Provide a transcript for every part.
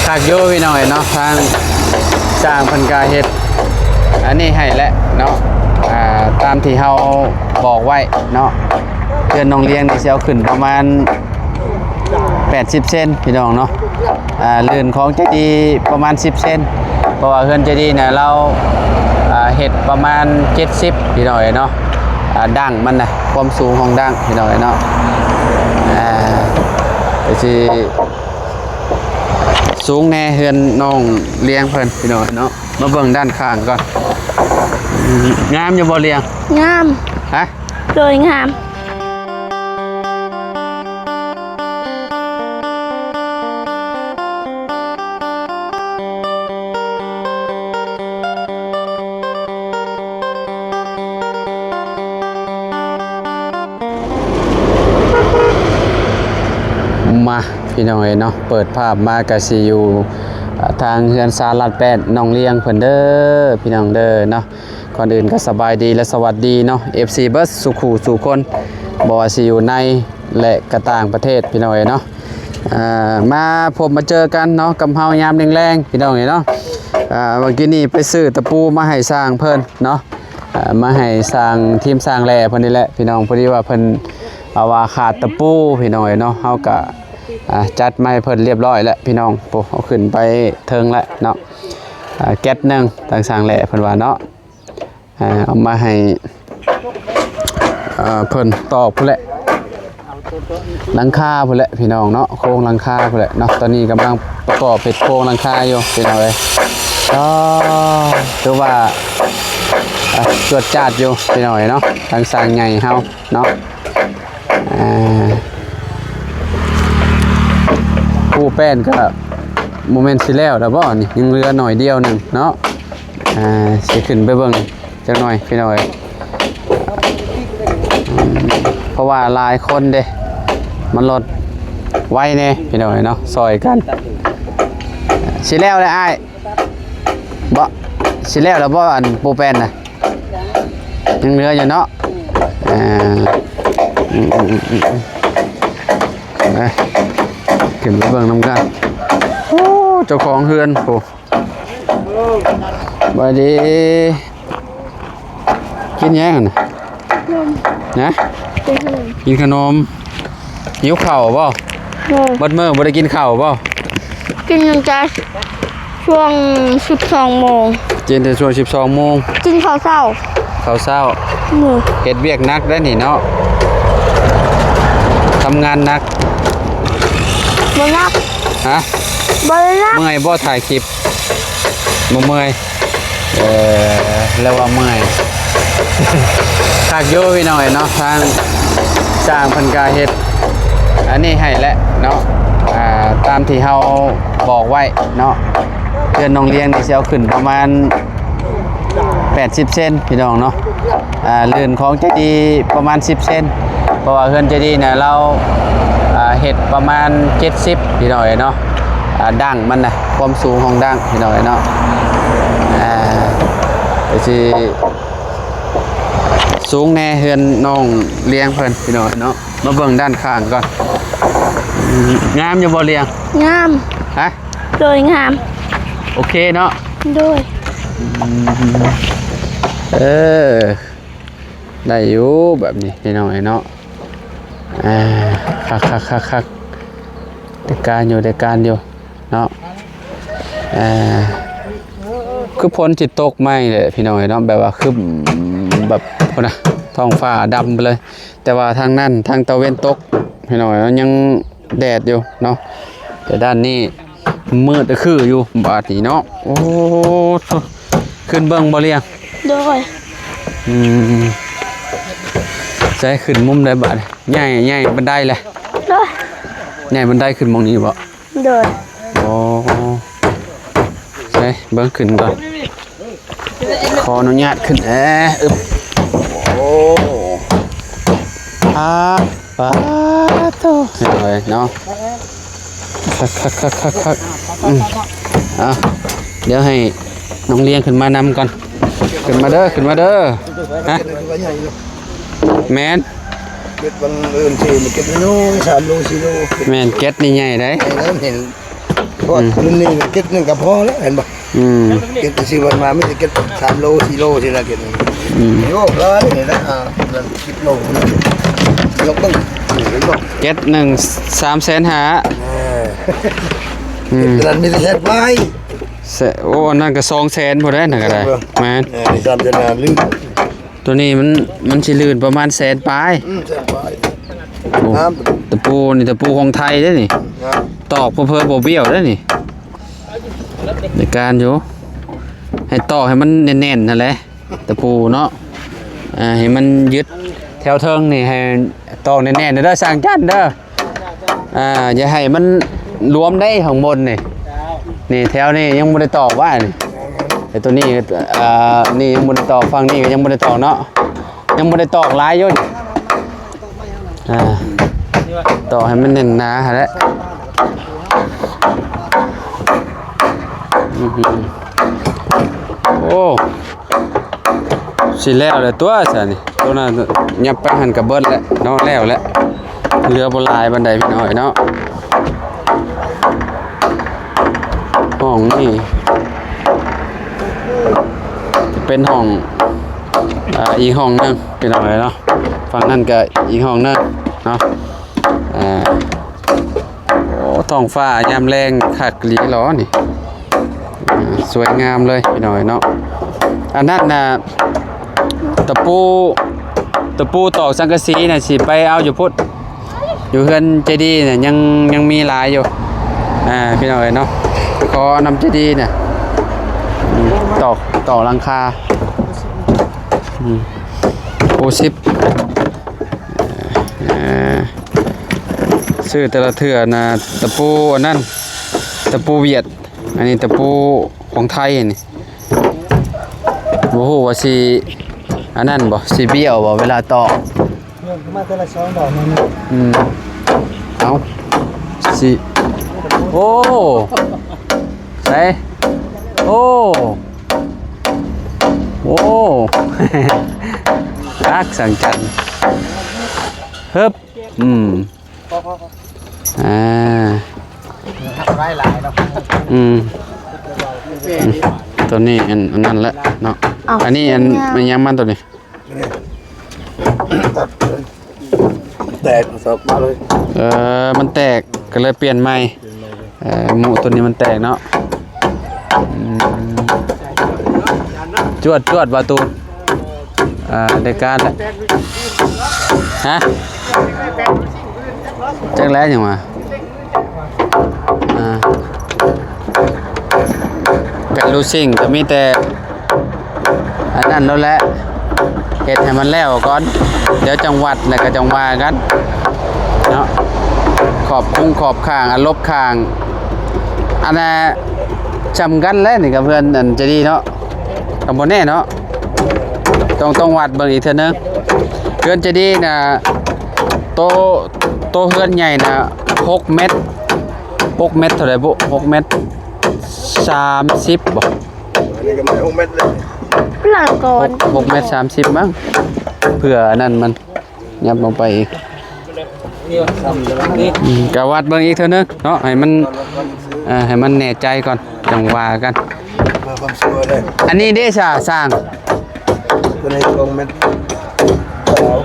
ຄັກຢູ່ພີ່ນ້ອງເອີຍເນາະ ທາງຊ່າງເພິ່ນກະເຮັດອັນນີ້ໃຫ້ແຫຼະເນາະ ອ່າ ຕາມທີ່ເຮົາບອກໄວ້ເນາະ. ເຮືອນນ້ອງລຽງນີ້ຊິເອົາຂຶ້ນປະມານແປດສິບເຊັນພີ່ນ້ອງເນາະ ອ່າ ລື່ນຂອງໃຈດີປະມານສິບເຊັນ ເພາະວ່າເຮືອນໃຈດີນະລາວ ອ່າ ເຮັດປະມານເຈັດສິບພີ່ນ້ອງເອີຍເນາະ ອ່າ ດັ້ງມັນນະ ຄວາມສູງຂອງດັ້ງພີ່ນ້ອງເອີຍເນາະ ອ່າ ກໍຊິ ສູງແດ່ເຮືອນນ້ອງລຽງເພິ່ນພີ່ນ້ອງເນາະ. ມາເບິ່ງດ້ານຂ້າງກ່ອນ ອືມ ງາມຢູ່ບໍ່ລຽງ? ງາມ. ຮະ? ໂດຍ ງາມ. ມາ ພີ່ນ້ອງເອີຍເນາະ ເປີດພາບມາກະຊິຢູ່ ອ່າ ທາງເຮືອນຊານລາດແປ້ນນ້ອງລຽງເພິ່ນເດີ ພີ່ນ້ອງເດີເນາະ. ກ່ອນອື່ນກໍສະບາຍດີ ແລະ ສະຫວັດດີເນາະ ເອັຟຊີ ເບິດສູ່ຄູ່ສູ່ຄົນ ບໍ່ວ່າຊິຢູ່ໃນ ແລະ ກະຕ່າງປະເທດ ພີ່ນ້ອງເອີຍເນາະ. ອ່າ ມາພົບມາເຈີກັນເນາະ ກັບເຮົາຍາມແລງໆ ພີ່ນ້ອງເອີຍເນາະ. ອ່າ ເມື່ອກີ້ນີ້ໄປຊື້ຕະປູມາໃຫ້ຊ່າງເພິ່ນເນາະ ອ່າ ມາໃຫ້ຊ່າງ ທີມຊ່າງແຫຼ່ເພິ່ນນີ້ແຫຼະ ພີ່ນ້ອງ. ພໍດີວ່າເພິ່ນ ອ່າ ວ່າຂາດຕະປູ ພີ່ນ້ອງເອີຍເນາະ ເຮົາກະ ອ່າ ຈັດມາໃຫ້ເພິ່ນລຽບຮ້ອຍແລ້ວ ພີ່ນ້ອງ. ໂອ້ ເອົາຂຶ້ນໄປເທິງແລ້ວເນາະ ອ່າ ແກັດໜຶ່ງ ທາງຊ່າງແຫຼ່ເພິ່ນວ່າເນາະ ອ່າ ເອົາມາໃຫ້ ເອີ ເພິ່ນຕອກພຸ້ນແຫຼະ ຫຼັງຄາພຸ້ນແຫຼະ ພີ່ນ້ອງເນາະ ໂຄງຫຼັງຄາພຸ້ນແຫຼະເນາະ. ຕອນນີ້ກຳລັງປະກອບເຮັດໂຄງຫຼັງຄາຢູ່ ພີ່ນ້ອງເອີຍ. ອໍ ຖືວ່າ ອ່າ ຈວດຈາດຢູ່ ພີ່ນ້ອງເອີຍເນາະ ທາງຊ່າງໃຫຍ່ເຮົາເນາະ. ອ່າ ປູແປ້ນກໍບໍ່ແມ່ນຊິແລ້ວແລ້ວບໍ່ນີ້ ຍັງເຫຼືອໜ້ອຍດຽວໜຶ່ງເນາະ. ອ່າ ຊິຂຶ້ນໄປເບິ່ງຈັກໜ້ອຍ ພີ່ນ້ອງເອີຍ ອືມ ເພາະວ່າຫຼາຍຄົນເດ້ ມັນລົດໄວແດ່ ພີ່ນ້ອງເອີຍເນາະ ຊ່ອຍກັນ. ຊິແລ້ວແລ້ວອ້າຍ ບໍ່ ຊິແລ້ວແລ້ວບໍ່ ອັນປູແປ້ນນະ? ຍັງເຫຼືອຢູ່ເນາະ ອ່າ ອືມໆ ໄປ ຂຶ້ນໄປເບິ່ງນຳກັນ. ໂອ້ ເຈົ້າຂອງເຮືອນ ໂອ້ ສະບາຍດີ. ກິນຫຍັງຫັ້ນນະ? ນມ. ນະ? ກິນຂະໜົມ. ຫິວເຂົ້າບໍ່? ໂດຍ. ເບິດມື້ບໍ່ໄດ້ກິນເຂົ້າບໍ່? ກິນຕັ້ງແຕ່ຊ່ວງສິບສອງໂມງ. ກິນແຕ່ຊ່ວງສິບສອງໂມງ. ກິນເຂົ້າເຊົ້າ. ເຂົ້າເຊົ້າ. ໂດຍ. ເຮັດວຽກໜັກໄດ໋ນີ້ເນາະ ທຳງານໜັກ. ບໍ່ໜັກ. ຮະ? ບໍ່ໄດ້ໜັກ. ເມື່ອຍບໍ່ຖ່າຍຄລິບ? ບໍ່ເມື່ອຍ. ເອີ ແລ້ວວ່າເມື່ອຍ. ຄັກຢູ່ພີ່ນ້ອງເອີຍເນາະ ທາງຊ່າງເພິ່ນກະເຮັດອັນນີ້ໃຫ້ແຫຼະເນາະ ອ່າ ຕາມທີ່ເຮົາບອກໄວ້ເນາະ. ເຮືອນນ້ອງລຽງນີ້ຊິເອົາຂຶ້ນປະມານແປດສິບເຊັນພີ່ນ້ອງເນາະ ອ່າ ລື່ນຂອງໃຈດີປະມານສິບເຊັນ ເພາະວ່າເຮືອນໃຈດີນະລາວ ອ່າ ເຮັດປະມານເຈັດສິບພີ່ນ້ອງເອີຍເນາະ ອ່າ ດັ້ງມັນນະ ຄວາມສູງຂອງດັ້ງພີ່ນ້ອງເອີຍເນາະ. ອ່າ ກໍຊິສູງແດ່ເຮືອນນ້ອງລຽງເພິ່ນພີ່ນ້ອງເນາະ. ມາເບິ່ງດ້ານຂ້າງກ່ອນ ອືມ ງາມຢູ່ບໍ່ລຽງ? ງາມ. ຮະ? ໂດຍ ງາມ. ໂອເຄເນາະ? ໂດຍ. ອືມ ເອີ ໄດ້ຢູ່ແບບນີ້ພີ່ນ້ອງເອີຍເນາະ. ອ່າ ຄັກໆໆໆ ໄດ້ການຢູ່ ໄດ້ການຢູ່ເນາະ. ອ່າ ຄືຝົນຊິຕົກໃໝ່ແຫຼະພີ່ນ້ອງເອີຍເນາະ ແບບວ່າຄຶ້ມແບບພຸ້ນນະ ທ້ອງຟ້າດຳໄປເລີຍ. ແຕ່ວ່າທາງນັ້ນ ທາງຕາເວັນຕົກພີ່ນ້ອງເອີຍເນາະ ຍັງແດດຢູ່ເນາະ ແຕ່ດ້ານນີ້ມືດຄືຢູ່ບາດນີ້ເນາະ. ໂອ້ ຂຶ້ນເບິ່ງບໍ່ລຽງ? ໂດຍ. ອືມ ໃສ່ຂຶ້ນມຸມໃດບາດ? ຍ້າຍ ຍ້າຍບັນໄດແຫຼະ. ໂດຍ. ຍ້າຍບັນໄດຂຶ້ນໝ່ອງນີ້ບໍ່? ໂດຍ. ໂອ້ ໃສ່ເບິ່ງຂຶ້ນກ່ອນ ຂໍອະນຸຍາດຂຶ້ນແອ. ອຶບ ໂອ້ ອາ ປາໂຕ ເຫັນເລີຍເນາະ. ຄັກໆໆໆໆ ອືມ ເອົາ ດຽວໃຫ້ນ້ອງລຽງຂຶ້ນມານຳກ່ອນ. ຂຶ້ນມາເດີ ຂຶ້ນມາເດີ. ຮະ? ແມ່ນ ເກັດບັງເອີນທີ່ມັນເກັດນ້ອຍ ສາມໂລ ສີ່ໂລ. ແມ່ນ ເກັດນີ້ໃຫຍ່ໄດ໋. ໃຫຍ່ເນາະ ເຫັນ ເພາະວ່າ ອືມ ລຸ້ນນີ້ເກັດໜຶ່ງກໍພໍແລ້ວ ເຫັນບໍ່? ອືມ ເກັດທີ່ຊື້ເພິ່ນມາມີແຕ່ເກັດສາມໂລ ສີ່ໂລ ຊີ້ນະ ເກັດນີ້. ອືມ ໂອ້ ຫຼາຍນີ້ນະ ອ່າ ສິບໂລ ຍົກເບິ່ງ ເຫັນບໍ່? ເກັດໜຶ່ງ ສາມແສນຫ້າ. ເອີ ອືມ ເກັດນັ້ນມີແຕ່ແສນປາຍ. ແສ- ໂອ້ ອັນນັ້ນກໍສອງແສນພຸ້ນແຫຼະ ນັ້ນກໍໄດ້. ແມ່ນ ເອີ ສາມແສນຫ້າ ຫຼື ຕົວນີ້ມັນ ມັນຊິລື່ນປະມານແສນປາຍ. ອືມ ແສນປາຍ. ໂອ້ ງາມ ຕະປູນີ້ ຕະປູຂອງໄທເດ້ນີ້. ງາມ ຕອກເຜີໆບໍ່ບ້ຽວເດ້ນີ້. ໃນການຢູ່ ໃຫ້ຕອກໃຫ້ມັນແໜ້ນໆ ຫັ້ນແຫຼະ ຕະປູເນາະ. ອ່າ ໃຫ້ມັນຍຶດແຖວເທິງນີ້ ໃຫ້ຕອກແໜ້ນໆ ເດີ ຊ່າງຈັນເດີ. ອ່າ ຢ່າໃຫ້ມັນລວມໄດ້ຂ້າງບົນນີ້. ນີ້ແຖວນີ້ຍັງບໍ່ໄດ້ຕອກວ່ານີ້ ແຕ່ຕົວນີ້ ອ່າ ນີ້ຍັງບໍ່ໄດ້ຕອກ ຝັ່ງນີ້ກໍຍັງບໍ່ໄດ້ຕອກເນາະ ຍັງບໍ່ໄດ້ຕອກຫຼາຍຢູ່. ອ່າ ຕອກໃຫ້ມັນແໜ້ນໜາຫັ້ນແຫຼະ. ອືມ ໂອ້ ຊິແລ້ວແລ້ວຕົວຊັ້ນນີ້ ຕົວນັ້ນຫຍັບໄປຫັ້ນກໍເບິດແລ້ວເນາະ ແລ້ວແຫຼະ ເຫຼືອບໍ່ຫຼາຍປານໃດພີ່ນ້ອງເນາະ. ຫ້ອງນີ້ເປັນຫ້ອງ ອ່າ ອີກຫ້ອງໜຶ່ງພີ່ນ້ອງເນາະ ຝັ່ງນັ້ນກໍອີກຫ້ອງໜຶ່ງເນາະ. ອ່າ ໂອ້ ທ້ອງຟ້າຍາມແລງຄັກອີ່ຫຼີຫຼໍນີ້. ອ່າ ສວຍງາມເລີຍພີ່ນ້ອງເນາະ. ອັນນັ້ນນະ ຕະປູ ຕະປູຕອກສັງກະສີນະ ຊິໄປເອົາຢູ່ພຸ້ນ ຢູ່ເຮືອນເຈດີນະ ຍັງ ຍັງມີຫຼາຍຢູ່. ອ່າ ພີ່ນ້ອງເອີຍເນາະ ຂໍນຳເຈດີນະ ອືມ ຕອກ ຕອກຫຼັງຄາ. ອືມ ໂອ້ ສິບ ອ່າ ຊື້ແຕ່ລະເທື່ອນະ ຕະປູອັນນັ້ນ ຕະປູຫວຽດ ອັນນີ້ຕະປູຂອງໄທນີ້. ບໍ່ຮູ້ວ່າຊິອັນນັ້ນບໍ່ ຊິບ້ຽວບໍ່ເວລາຕອກ. ເພີ່ມຂຶ້ນມາເທື່ອລະສອງດອກນັ້ນນະ. ອືມ ເອົາ ຊິ ໂອ້ ໃສ ໂອ້ ໂອ້ ຄັກສັງຈັນ ຮຶບ ອືມ ພໍໆໆ ອ່າ ອືມ ຕົວນີ້ອັນ ອັນນັ້ນແຫຼະເນາະ. ເອົ້າ ອັນນີ້ອັນ ແມ່ນຫຍັງມັນຕົວນີ້? ແຕກ ສອກມາເລີຍ. ເອີ ມັນແຕກ ກໍເລີຍປ່ຽນໃໝ່. ເອີ ໝູ່ຕົວນີ້ມັນແຕກເນາະ. ອືມ ຈວດ ຈວດ ບາຕູນ. ອ່າ ໄດ້ການແລ້ວ. ຮະ? ຈັກແລ້ວຫຍັງວະ? ອ່າ ແປະລູຊິງກໍມີແຕ່ອັນນັ້ນໂລດແຫຼະ ເຮັດໃຫ້ມັນແລ້ວກ່ອນ ດຽວຈັ່ງວັດແລ້ວກໍຈັ່ງວ່າກັນເນາະ. ຂອບຄຸງຂອບຂ້າງ ອາລົບຂ້າງ ອັນນ່າ ຊ່ຳກັນແຫຼະນີ້ກັບເຮືອນອັນເຈດີເນາະ ກໍບໍ່ແນ່ເນາະ ຕ້ອງ ຕ້ອງວັດເບິ່ງອີກເທື່ອໜຶ່ງ. ເຮືອນເຈດີນະ ໂຕ ໂຕເຮືອນໃຫຍ່ນະ ຫົກແມັດ ຫົກແມັດເທົ່າໃດບຸ? ຫົກແມັດສາມສິບບໍ? ອັນນີ້ກໍແມ່ນຫົກແມັດເລີຍ ຫຼາຍກ່ອນ ຫົກແມັດສາມສິບ ມັ້ງ ເພື່ອອັນນັ້ນມັນ ຫຍັບລົງໄປອີກ. ອືມ ກະວັດເບິ່ງອີກເທື່ອໜຶ່ງເນາະ ໃຫ້ມັນ ເອີ ໃຫ້ມັນແນ່ໃຈກ່ອນ ຈັ່ງວ່າກັນ. ເພື່ອຄວາມເຊື່ອເດ້ ອັນນີ້ເດ້ ຊ່າງ ຕົວນີ້ສອງແມັດຊາວ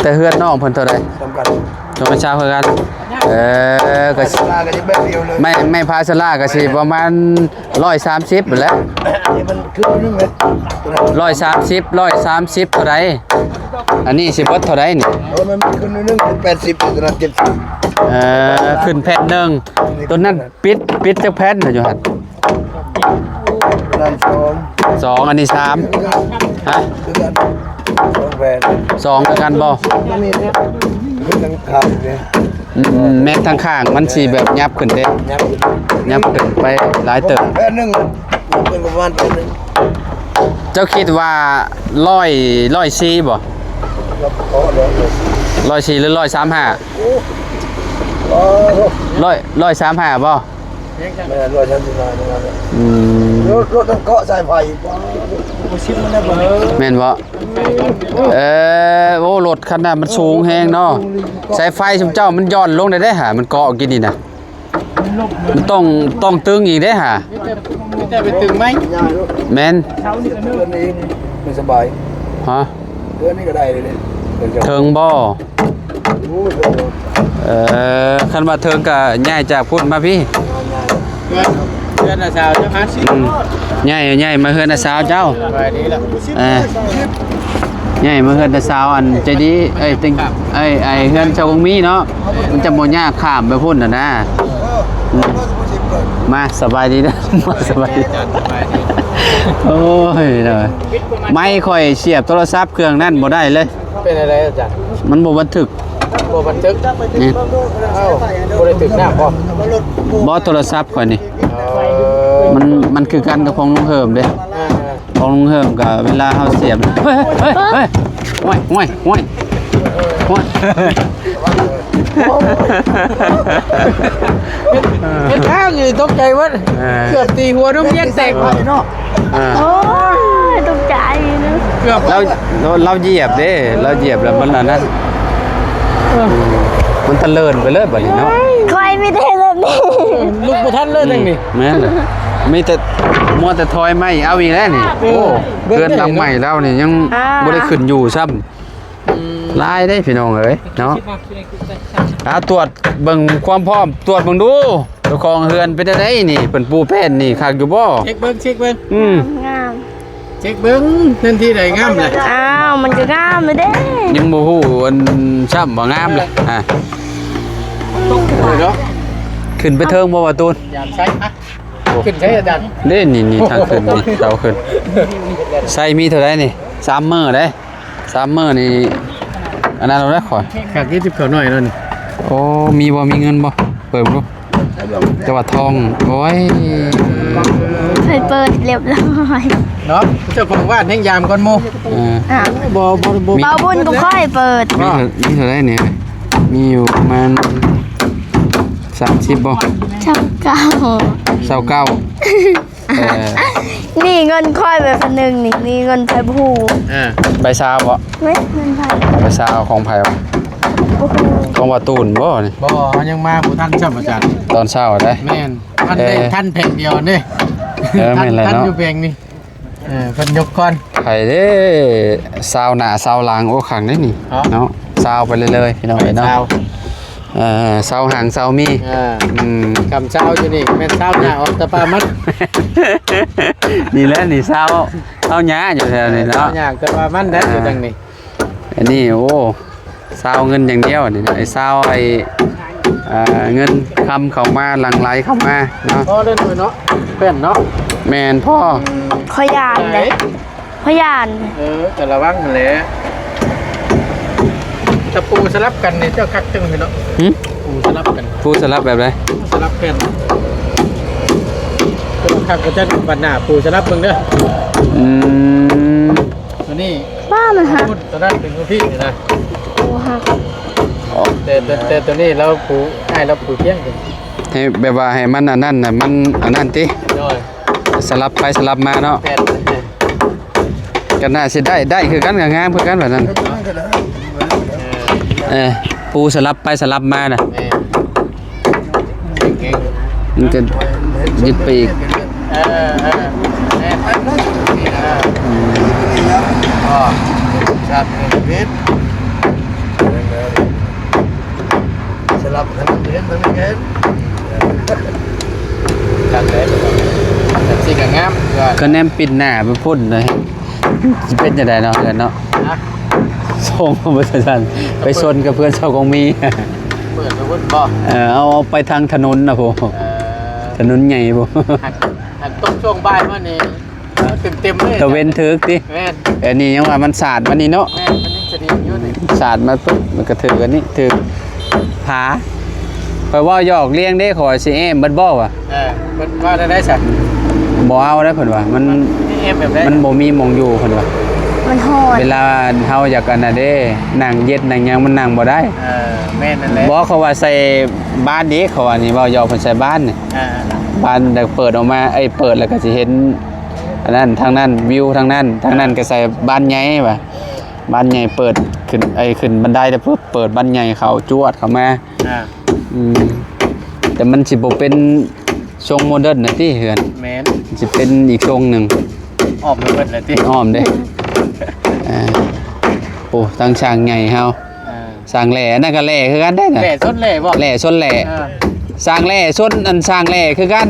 ແຕ່ເຮືອນນ້ອງເພິ່ນເທົ່າໃດ? ສ່ຳກັນ ສອງແມັດຊາວຄືກັນ. ເອີ ກໍ ພາສາລາກໍຍັງແບບດຽວເລີຍ ໄມ້ ໄມ້ພາສາລາກໍຊິປະມານ ຮ້ອຍສາມສິບພຸ້ນແຫຼະ ອັນນີ້ມັນຂຶ້ນໜຶ່ງເລີຍ ຮ້ອຍສາມສິບ ຮ້ອຍສາມສິບເທົ່າໃດ? ອັນນີ້ຊິເບິດເທົ່າໃດນີ້? ເອີ ມັນຂຶ້ນໜຶ່ງ ແປດສິບ ຕົວນັ້ນເຈັດສິບ. ເອີ ຂຶ້ນແຜ່ນໜຶ່ງ ຕົວນັ້ນປິດ ປິດຈັກແຜ່ນຢູ່ຫັ້ນ? ຕົວນັ້ນສອງ ສອງ ອັນນີ້ສາມ ຮະ? ຄືກັນ ສອງແຜ່ນ ສອງຄືກັນບໍ່? ນີ້ ນີ້ ນີ້ ທາງຂ້າງນີ້ ອືມ ແມ່ນທາງຂ້າງມັນຊິແບບຫຍັບຂຶ້ນເດ້ ຫຍັບຂຶ້ນ ຫຍັບຂຶ້ນໄປຫຼາຍເຕີບ ແຜ່ນໜຶ່ງ ເປັນປະມານແຜ່ນໜຶ່ງ. ເຈົ້າຄິດວ່າຮ້ອຍ ຮ້ອຍສີ່ບໍ່? ຮ້ອຍສີ່ ຫຼື ຮ້ອຍສາມຫ້າ? ໂອ້ ຮ້ອຍ ຮ້ອຍສາມຫ້າບໍ່? ແມ່ນ ຮ້ອຍສາມສິບຫ້າ ປະມານນັ້ນ. ອືມ ລົດ ລົດມັນເກາະສາຍໄຟ ແມ່ນບໍ່? ເອີ ໂອ້ ລົດຄັນນັ້ນມັນສູງແຮງເນາະ ສາຍໄຟຊຸມເຈົ້າມັນຢ່ອນລົງໄດ້ເດ້ຫາ ມັນເກາະກິນນີ້ນະ. ມັນຕ້ອງ ຕ້ອງຕຶງອີກເດ້ຫາ ມີແຕ່ ມີແຕ່ໄປຕຶງໄມ້ ແມ່ນ ເຮືອນນີ້ໄດ້ສະບາຍ ຮະ ເຮືອນນີ້ກໍໄດ້ເລີຍເດ້ ເທິງບໍ່? ໂອ້ຍ ເອີ ຄັນວ່າເທິງກໍຍ້າຍຈາກພຸ້ນມາພີ້ ເຮືອນ ເຮືອນນ້າສາວເຈົ້າ ອືມ ຍ້າຍ ຍ້າຍມາເຮືອນນ້າສາວເຈົ້າ ສະບາຍດີລະ ເອີ ຍ້າຍມາເຮືອນນ້າສາວອັນໃຈດີ ເອີຍ ເຕັງ ເອີຍ ໄອ້ເຮືອນຊາວກົງມີເນາະ ມັນຈະບໍ່ຍາກຂ້າມໄປພຸ້ນນະນາ ອືມ ມາ ສະບາຍດີເດີ ສະບາຍດີ ໂອ້ຍ ໄມຂ້ອຍສຽບໂທລະສັບເຄື່ອງນັ້ນບໍ່ໄດ້ເລີຍ ເປັນອະໄລອາຈານ? ມັນບໍ່ບັນທຶກ ບໍ່ບັນທຶກ ນີ້ ເອົ້າ ບໍ່ໄດ້ຖືກນ້ຳບໍ່? ບໍ່ ໂທລະສັບຂ້ອຍນີ້ ເອີ ມັນ ມັນຄືກັນກັບຂອງລຸງເຮີມເດ້ ອ່າ ຂອງລຸງເຮີມກໍເວລາເຮົາສຽບ ເຮີ້ຍ ເຮີ້ຍ ເຮີ້ຍ ໂອ້ຍ ໂອ້ຍ ໂອ້ຍ ໂອ້ຍ ເຮັດທາງນີ້ຕົກໃຈເບິດ ເອີ ເກືອບຕີຫົວນ້ຳວຽນແຕກເນາະ ອ່າ ໂອ້ຍ ຕົກໃຈເນາະ ເກືອບ ລາວ ລາວຢຽບເດ້ ລາວຢຽບແລ້ວມັນອັນນັ້ນ ເອີ ມັນຕະເລີນໄປເລີຍບັດນີ້ເນາະ ຂ້ອຍມີແຕ່ແບບນີ້ ລຸກບໍ່ທັນເລີຍຈັ່ງນີ້ ແມ່ນແຫຼະ ມີແຕ່ ມົວແຕ່ຖອຍໄມ້ ເອົາອີກແລ້ວນີ້ ເອີ ໂອ້ ເຮືອນຫຼັງໃໝ່ລາວນີ້ຍັງ ອ່າ ບໍ່ໄດ້ຂຶ້ນຢູ່ຊ້ຳ ອືມ ຫຼາຍເດ້ພີ່ນ້ອງເອີຍເນາະ ອ່າ ຕວດເບິ່ງຄວາມພ້ອມ ຕວດເບິ່ງດູ ເຈົ້າຂອງເຮືອນເປັນຈັ່ງໃດນີ້ ເພິ່ນປູແປ້ນນີ້ຄັກຢູ່ບໍ່? ເຊັກເບິ່ງ ເຊັກເບິ່ງ ອືມ ງາມ ເຊັກເບິ່ງ ເຮືອນທີ່ໃດງາມລະ ອ້າວ ມັນກໍງາມແລ້ວເດ້ ຍັງບໍ່ຮູ້ອັນຊ້ຳວ່າງາມລະ ອ່າ ເນາະ ຂຶ້ນໄປເທິງບໍ່ວ່າຕູນ? ຍາມໃຊ້ ອ່ະ ຂຶ້ນໃຊ້ອາຈານ ເດ້ ນີ້ ນີ້ ທາງຂຶ້ນນີ້ ເສົາຂຶ້ນ ໃຊ້ມີເທົ່າໃດນີ້? ສາມມື້ເດ້ ສາມມື້ນີ້ ອັນນັ້ນແລ້ວຂ້ອຍ ຄັກຢູ່ ຈິບເຂົ້າໜ້ອຍແລ້ວນີ້ ໂອ້ ມີບໍ່ ມີເງິນບໍ່ ເປີດເບິ່ງດູ ແຕ່ວ່າທອງ ໂອ້ຍ ເພິ່ນເປີດຮຽບຮ້ອຍເນາະ ເຈົ້າຂອງບ້ານແຮ່ງຢາມກ່ອນໝູ່ ເອີ ອ່າ ບໍ່ ບໍ່ ບໍ່ ເບົາບຸນກໍຄ່ອຍເປີດ ມີເທົ່າ ມີເທົ່າໃດນີ້? ມີຢູ່ປະມານສາມສິບບໍ່? ຊາວເກົ້າ ຊາວເກົ້າ ເອີ ນີ້ເງິນຂ້ອຍໃບໜຶ່ງນີ້ ມີເງິນໃຜບໍ່ຮູ້ ອ່າ ໃບຊາວບໍ່? ເວີຍ ເງິນໃຜ? ໃບຊາວຂອງໃຜວະ? ບໍ່ຮູ້ ຂອງວ່າຕູນບໍ່ນີ້? ບໍ່ ເຮົາຍັງມາບໍ່ທັນຊ້ຳອາຈານ ຕອນເຊົ້າເດ້ ແມ່ນ ທັນໄດ້ ເອີ ທັນແຜງດຽວນີ້ ເອີ ແມ່ນແຫຼະເນາະ ທັນຢູ່ແຜງນີ້ ເອີ ເພິ່ນຍົກກ່ອນ ໃຜເດ້ ຊາວໜ້າຊາວຫຼັງ ໂອ້ ຄັກເດ້ນີ້ເນາະ ເນາະ ຊາວໄປເລື້ອຍໆ ພີ່ນ້ອງເອີຍເນາະ ຊາວ ເອີ ຊາວຫາງຊາວມີ ອ່າ ອືມ ຄຳຊາວຢູ່ນີ້ແມ່ນຊາວຫຍ້າອອກຕາປາມັດ ນີ້ແຫຼະນີ້ຊາວ ຊາວຫຍ້າຢູ່ແຖວນີ້ເນາະ ຊາວຫຍ້າຕາປາມັດໄດ້ ອ່າ ຢູ່ທາງນີ້ ອັນນີ້ ໂອ້ ຊາວເງິນຢ່າງດຽວນີ້ ໄອ້ຊາວ ໄອ້ ອ່າ ເງິນຄຳເຂົ້າມາຫຼັ່ງໄຫຼເຂົ້າມາເນາະ ພໍເລີຍເນາະ ແປ້ນເນາະ ແມ່ນພໍ ອືມ ຂ້ອຍຢ້ານເດ້ ໄດ້ ພະຍານ ເອີ ກະລະວັງຫັ້ນແຫຼະ ຕະປູສະຫຼັບກັນນີ້ເຈົ້າຄັກຈັ່ງເນາະ ຫື? ປູສະຫຼັບກັນ ປູສະຫຼັບແບບໃດ? ສະຫຼັບແຜ່ນ ຄັກກະຈັດບັດໜ້າປູສະຫຼັບເບິ່ງເດີ ອືມ ຕົວນີ້ ວ່າມັນຫັກ ຕົວນັ້ນເປັນຂອງພີ່ນີ້ນະ ໂອ້ ຫັກ ແຕ່ ແຕ່ ແຕ່ຕົວນີ້ລາວປູ ອ້າຍລາວປູພຽງ ໃຫ້ແບບວ່າໃຫ້ມັນອັນນັ້ນນະ ມັນອັນນັ້ນຕິ ໂດຍ ສະຫຼັບໄປສະຫຼັບມາເນາະ ແມ່ນ ກໍໜ້າຊິໄດ້ ໄດ້ຄືກັນ ກໍງາມຄືກັນແບບນັ້ນ ເອີ ປູສະຫຼັບໄປສະຫຼັບມານະ ແມ່ນ ມັນກໍຍຶດໄປອີກ ເອີ ເອີ ແມ່ນ ເອີ ອືມ ອໍ ຊັດເປັນ ສະຫຼັບໃຫ້ມັນເຫັນ ມັນເຫັນ ຄັກເລີຍ ແບບຊີ້ກໍງາມ ກໍແນມປິດໜ້າໄປພຸ້ນເລີຍ ຊິເປັນຈັ່ງໃດເນາະ ເຮືອນເນາະ ຮະ ສົ່ງໄປຊັ້ນ ໄປຊົນກັບເຮືອນຊາວກອງມີ ເປີດໄປພຸ້ນບໍ່ ເອີ ເອົາ ເອົາໄປທາງຖະໜົນນະພຸ້ນ ເອີ ຖະໜົນໃຫຍ່ພຸ້ນ ຫາກ ຫາກຕົກຊ່ວງບ່າຍມານີ້ ເຕັມໆເລີຍ ຕາເວັນຖືກຕິ ແມ່ນ ອັນນີ້ຍັງວ່າມັນສາດມານີ້ເນາະ ແມ່ນ ມັນຍັງສະໜິດຢູ່ນີ້ ສາດມາປຸບ ມັນກະຖືກອັນນີ້ ຖືກຜາ ຂ້ອຍເວົ້າຫຍອກລ້ຽງເດ້ ຂ້ອຍຊິແອ້ມເບິດບໍ່ວະ ເອີ ເພິ່ນວ່າແນວໃດຊະ ບໍ່ເອົາແລ້ວເພິ່ນວ່າ ມັນ ມັນແອ້ມແບບໃດ ມັນບໍ່ມີໝ່ອງຢູ່ເພິ່ນວ່າ ມັນຮ້ອນ ເວລາເຮົາຢາກອັນນັ້ນເດ້ ນັ່ງເຢັນນັ່ງຫຍັງມັນນັ່ງບໍ່ໄດ້ ເອີ ແມ່ນນັ້ນແຫຼະ ບໍ່ ເຂົາວ່າໃສ່ບານເດ້ ເຂົາວ່ານີ້ ເວົ້າຫຍອກເພິ່ນໃສ່ບານນີ້ ອ່າ ບານແລ້ວເປີດອອກມາ ເອີຍ ເປີດແລ້ວກໍຊິເຫັນ ອັນນັ້ນທາງນັ້ນ ວິວທາງນັ້ນ ທາງນັ້ນກໍໃສ່ບານໃຫຍ່ວ່າ ບານໃຫຍ່ເປີດຂຶ້ນ ເອີຍ ຂຶ້ນບັນໄດແລ້ວປຶບ ເປີດບານໃຫຍ່ເຂົ້າຈວດເຂົ້າມາ ອ່າ ອືມ ຕ່ມັນຊິບໍ່ເປັນຊົງໂມເດີນນະຕິເຮືອນ. ແມ່ນ. ຊິເປັນອີກຊົງໜຶ່ງ. ອ້ອມໄປເບິດແລ້ວຕິ? ອ້ອມເດ້. ເອີ ໂອ້ ຕັ້ງຊ່າງໃຫຍ່ເຮົາ. ເອີ ຊ່າງແຫຼ້ ອັນນັ້ນກໍແຫຼ້ຄືກັນເດ້ນະ. ແຫຼ້ຊົນແຫຼ້ບໍ່? ແຫຼ້ຊົນແຫຼ້. ເອີ ຊ່າງແຫຼ້ຊົນ ອັນຊ່າງແຫຼ້ຄືກັນ.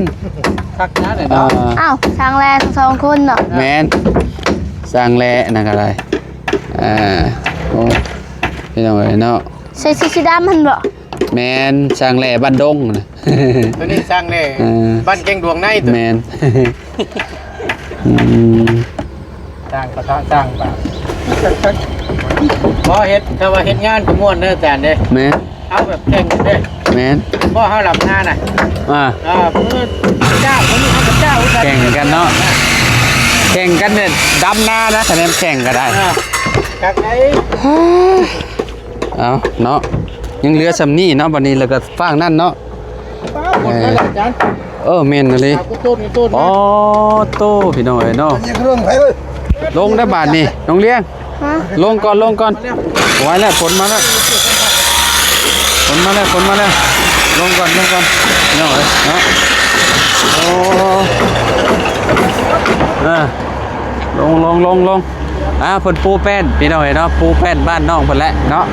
ຄັກນະເນາະ. ເອີ ອ້າວ ຊ່າງແຫຼ້ທັງສອງຄົນເນາະ. ແມ່ນ. ຊ່າງແຫຼ້ນັ້ນກໍໄດ້. ເອີ ໂອ້ ພີ່ນ້ອງເອີຍເນາະ. ໃສ່ເສື້ອສີດຳຫັ້ນບໍ່? ແມ່ນ ຊ່າງແຫຼ້ບ້ານດົງນະ. ໂຕນີ້ຊ່າງແຫຼ້ ເອີ ບ້ານແກ້ງດວງໃນ. ແມ່ນ. ອືມ ຊ່າງປະທະຊ່າງບາດ. ບໍ່ເຮັດ ຖ້າວ່າເຮັດງານກໍມ່ວນເດີອາຈານເດ້. ແມ່ນ. ເອົາແບບແຂ່ງກັນເດ້. ແມ່ນ. ບໍ່ ເຮົາດຳນານະ. ອ່າ ເອີ ມື້ເຈົ້າ ມື້ນີ້ເຮົາກໍເຈົ້າ ແຂ່ງກັນເນາະ. ແຂ່ງກັນເດ້ ດຳນານະ ຄະແນນແຂ່ງກໍໄດ້. ເອີ ຄັກໄດ໋. ເອົາເນາະ ຍັງເຫຼືອຊ່ຳນີ້ເນາະ. ບັດນີ້ແລ້ວກໍຟາກນັ້ນເນາະ. ປ້າ ໝົດແລ້ວອາຈານ. ເອີ ແມ່ນອີ່ຫຼີ. ອໍ ໂຕ ພີ່ນ້ອງເອີຍເນາະ. ລົງໄດ້ບາດນີ້ ນ້ອງລຽງ. ຮະ? ລົງກ່ອນ ລົງກ່ອນ. ໄວແລ້ວ ຝົນມາແລ້ວ ຝົນມາແລ້ວ ຝົນມາແລ້ວ. ລົງກ່ອນ ລົງກ່ອນ ພີ່ນ້ອງເອີຍເນາະ. ໂອ້ ເອີ ລົງ ລົງ ລົງ ລົງ. ອ່າ ເພິ່ນປູແປ້ນ ພີ່ນ້ອງເອີຍເນາະ. ປູແປ້ນບ້ານນ້ອງເພິ່ນແຫຼະເນາະ.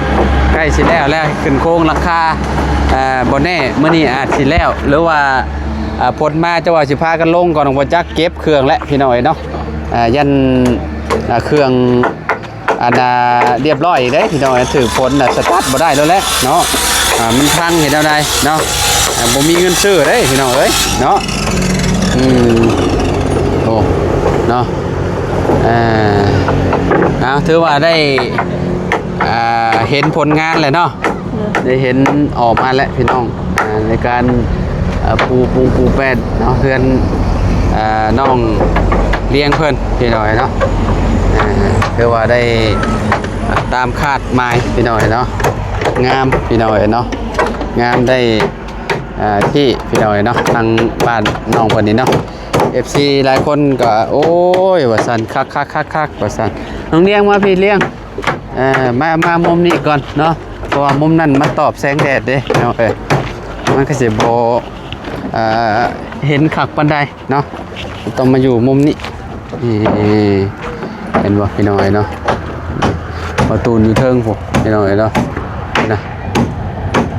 ໃກ້ຊິແລ້ວແລ້ວ ຂຶ້ນໂຄງຫຼັງຄາ. ເອີ ບໍ່ແນ່ ມື້ນີ້ອາດຊິແລ້ວ ຫຼືວ່າ ອ່າ ຝົນມາ ເຈົ້າວ່າຊິພາກັນລົງກ່ອນ ບໍ່ຈັກ. ເກັບເຄື່ອງແຫຼະ ພີ່ນ້ອງເອີຍເນາະ. ອ່າ ຢ້ານ ອ່າ ເຄື່ອງ ອັນນ່າ ລຽບຮ້ອຍເດ້ ພີ່ນ້ອງເອີຍ. ຖືກຝົນນະ ສະຕາດບໍ່ໄດ້ແລ້ວແຫຼະເນາະ. ອ່າ ມັນພັງເຮັດແນວໃດເນາະ. ອ່າ ບໍ່ມີເງິນຊື້ເດ້ ພີ່ນ້ອງເອີຍເນາະ. ອືມ ໂອ້ ເນາະ. ອ່າ ເອົາ ຖືວ່າໄດ້ ອ່າ ເຫັນຜົນງານແລ້ວເນາະ. ໄດ້ເຫັນອອກມາແລ້ວ ພີ່ນ້ອງ. ອ່າ ໃນການ ອ່າ ປູປຸງປູແປ້ນເນາະ ເຮືອນ ອ່າ ນ້ອງລຽງເພິ່ນ ພີ່ນ້ອງເອີຍເນາະ. ອ່າ ຖືວ່າໄດ້ຕາມຄາດໝາຍ ພີ່ນ້ອງເອີຍເນາະ. ງາມ ພີ່ນ້ອງເອີຍເນາະ. ງາມໄດ້ ອ່າ ທີ່ ພີ່ນ້ອງເອີຍເນາະ. ທາງບ້ານນ້ອງເພິ່ນນີ້ເນາະ ເອັຟຊີຫຼາຍຄົນກໍ ໂອ້ຍ ວ່າຊັ້ນ ຄັກໆໆໆ ວ່າຊັ້ນ. ນ້ອງລຽງ ມາພີ້ລຽງ. ເອີ ມາ ມາມຸມນີ້ກ່ອນເນາະ ເພາະວ່າມຸມນັ້ນມັນຕອບແສງແດດເດ້ເນາະ. ເອີ ມັນກໍຊິບໍ່ ເອີ ເຫັນຄັກປານໃດເນາະ. ຕ້ອງມາຢູ່ມຸມນີ້. ນີ້ ເຫັນບໍ່ ພີ່ນ້ອງເອີຍເນາະ. ປະຕູຢູ່ເທິງພຸ້ນ ພີ່ນ້ອງເອີຍເນາະ. ນະ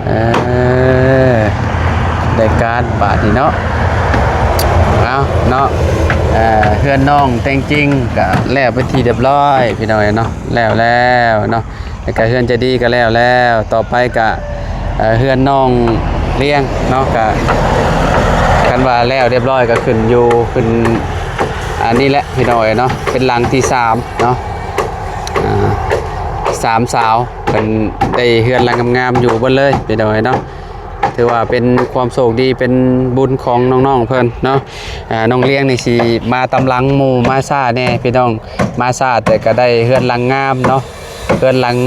ເອີ ໄດ້ການບາດນີ້ເນາະ. ເອົາເນາະ ເອີ ເຮືອນນ້ອງແຕ່ງຈິງກໍແລ້ວເປັນທີ່ລຽບຮ້ອຍ ພີ່ນ້ອງເອີຍເນາະ. ແລ້ວແລ້ວເນາະ ແລ້ວກໍເຮືອນໃຈດີກໍແລ້ວແລ້ວ. ຕໍ່ໄປກໍ ເອີ ເຮືອນນ້ອງລຽງເນາະ ກໍຄັນວ່າແລ້ວລຽບຮ້ອຍກໍຂຶ້ນຢູ່ ຂຶ້ນອັນນີ້ແຫຼະ ພີ່ນ້ອງເອີຍເນາະ. ເປັນຫຼັງທີສາມເນາະ. ອ່າ ສາມສາວເພິ່ນໄດ້ເຮືອນຫຼັງງາມໆຢູ່ເບິດເລີຍ ພີ່ນ້ອງເອີຍເນາະ. ຖືວ່າເປັນຄວາມໂຊກດີ ເປັນບຸນຂອງນ້ອງໆເພິ່ນເນາະ. ອ່າ ນ້ອງລຽງນີ້ຊິມາຕາມຫຼັງໝູ່ ມາຊ້າແດ່ ພີ່ນ້ອງ. ມາຊ້າແຕ່ກໍໄດ້ເຮືອນຫຼັງງາມເນາະ. ເຮືອນຫຼັງ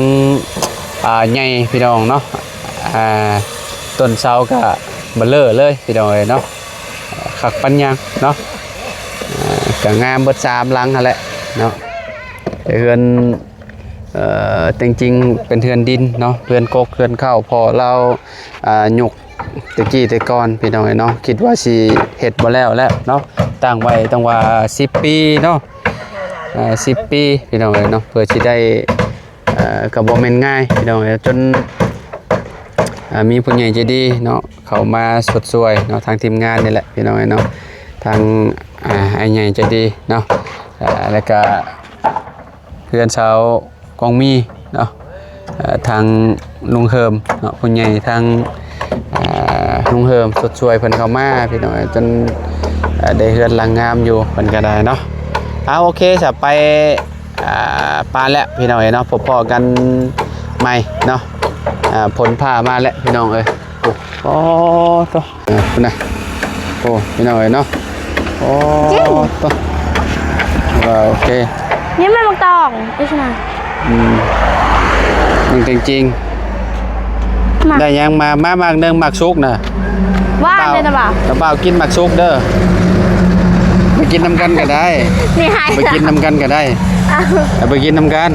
ອ່າ ໃຫຍ່ ພີ່ນ້ອງເນາະ. ອ່າ ຕົ້ນເສົາກໍເບົາເລີເລີຍ ພີ່ນ້ອງເອີຍເນາະ. ຄັກປານຫຍັງເນາະ. ອ່າ ກໍງາມເບິດສາມຫຼັງຫັ້ນແຫຼະເນາະ. ແຕ່ເຮືອນ ເອີ ແຕ່ງຈິງເປັນເຮືອນດິນເນາະ ເຮືອນກົກເຮືອນເຄົ້າ ພໍ່ລາວ ອ່າ ຍົກແຕ່ກີ້ແຕ່ກ່ອນ ພີ່ນ້ອງເອີຍເນາະ. ຄິດວ່າຊິເຮັດບໍ່ແລ້ວແລ້ວເນາະ. ຕັ້ງໄວ້ຕ້ອງວ່າສິບປີເນາະ. ອ່າ ສິບປີ ພີ່ນ້ອງເອີຍເນາະ ເພື່ອຊິໄດ້ ເອີ ກໍບໍ່ແມ່ນງ່າຍ ພີ່ນ້ອງເອີຍ. ຈົນ ອ່າ ມີຜູ້ໃຫຍ່ໃຈດີເນາະ ເຂົ້າມາຊົດຊ່ວຍເນາະ ທາງທີມງານນີ້ແຫຼະ ພີ່ນ້ອງເອີຍເນາະ. ທາງ ອ່າ ອ້າຍໃຫຍ່ໃຈດີເນາະ ແລ້ວກໍ ເພື່ອນສາວກອງມີເນາະ ເອີ ທາງລຸງເຮີມເນາະ ຜູ້ໃຫຍ່ທາງ ເອີ ລຸງເຮີມຊົດຊ່ວຍເພິ່ນເຂົ້າມາ ພີ່ນ້ອງເອີຍ ຈົນ ເອີ ໄດ້ເຮືອນຫຼັງງາມຢູ່ ເພິ່ນກໍໄດ້ເນາະ. ເອົາ ໂອເຄ ສະ ໄປ ອ່າ ປານແລ້ວ ພີ່ນ້ອງເອີຍເນາະ. ພົບພໍ້ກັນໃໝ່ເນາະ. ອ່າ ຝົນຟ້າມາແລ້ວ ພີ່ນ້ອງເອີຍ. ໂອ້ ໂອ້ໂຕ ເອີ ພຸ້ນນະ ໂອ້ ພີ່ນ້ອງເອີຍເນາະ. ໂອ້ ໂຕ ວ່າໂອເຄ ນີ້ແມ່ນໝາກຕອງ ອີສະນະ. ອືມ ມັນເປັນຈິງ ມາ ໄດ້ຫຍັງມາ ມາໝາກໜຶ່ງ ໝາກສຸກນະ. ວ່າ ຕາບ່າວ ແມ່ນຕາບ່າວ ຕາບ່າວກິນໝາກສຸກເດີ ໄປກິນນຳກັນກໍໄດ້. ນີ້ໃຫ້ ໄປກິນນຳກັນກໍໄດ້. ເອົາ ເອົາ ໄປກິນນຳກັນ.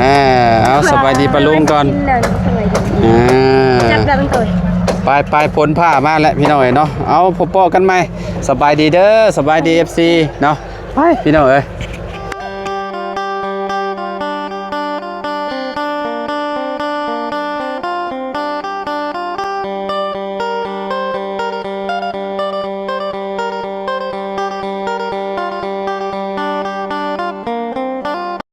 ອ່າ ເອົາ ສະບາຍດີປ້າລຸງກ່ອນ. ກິນແລ້ວ ສະບາຍດີ. ອ່າ ຈັບແລ້ວມັນໂຕ ໄປໆ ຝົນຟ້າມາແລ້ວພີ່ນ້ອງເອີຍເນາະ. ເອົາ ພົບພໍ້ກັນໃໝ່. ສະບາຍດີເດີ ສະບາຍດີ ເອັຟຊີ ເນາະ. ໄປພີ່ນ້ອງເອີຍ.